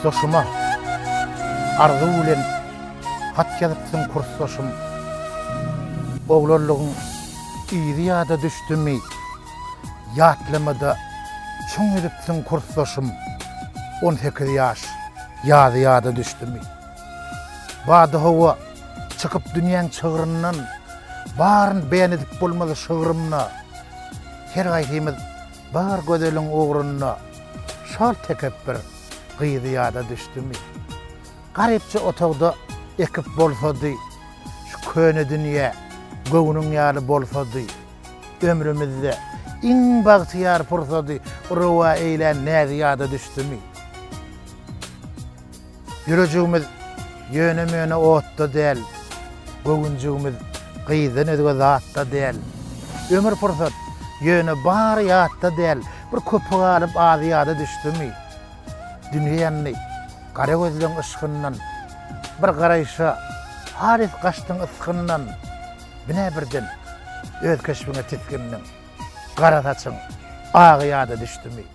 Kursdaşyma arzuw bilen hat ýazypsyň kursdaşym. Oglanlygyň yzy ýada düşdümi, Ýatlamada çuň ýüzüpsiň kursdaşym. 18 ýaş ýazy ýada düşdümi. Badyhowa çykyp dünýäň çygryndan, Baryn beýan edip bolmaz şygrymda. Her gaýsymyz bar gözeliň ugrunda, Şol tekepbir gyzy ýada düşdümi? Garypja otagda ekip bolsady, Şu köne dünýä göwnüň ýaly bolsady, Ömrümizde iň bagtyýar pursady Rowa eýlän näzi ýada düşdümi? Ýürejigimiz ýöne-möne otda däl, Göwünjigimiz gyzdan özge zatda däl. Ömür pursat, ýöne bary ýatda däl, Bir köpi galyp azy ýada düşdümi? Dünýe ýandy gara gözleň yşgyndan, Bir garaýşa halys gaçdyň ysgyndan. Binä birden öz keşbiňe tisgindiň, Gara saçyň agy ýada düşdümi?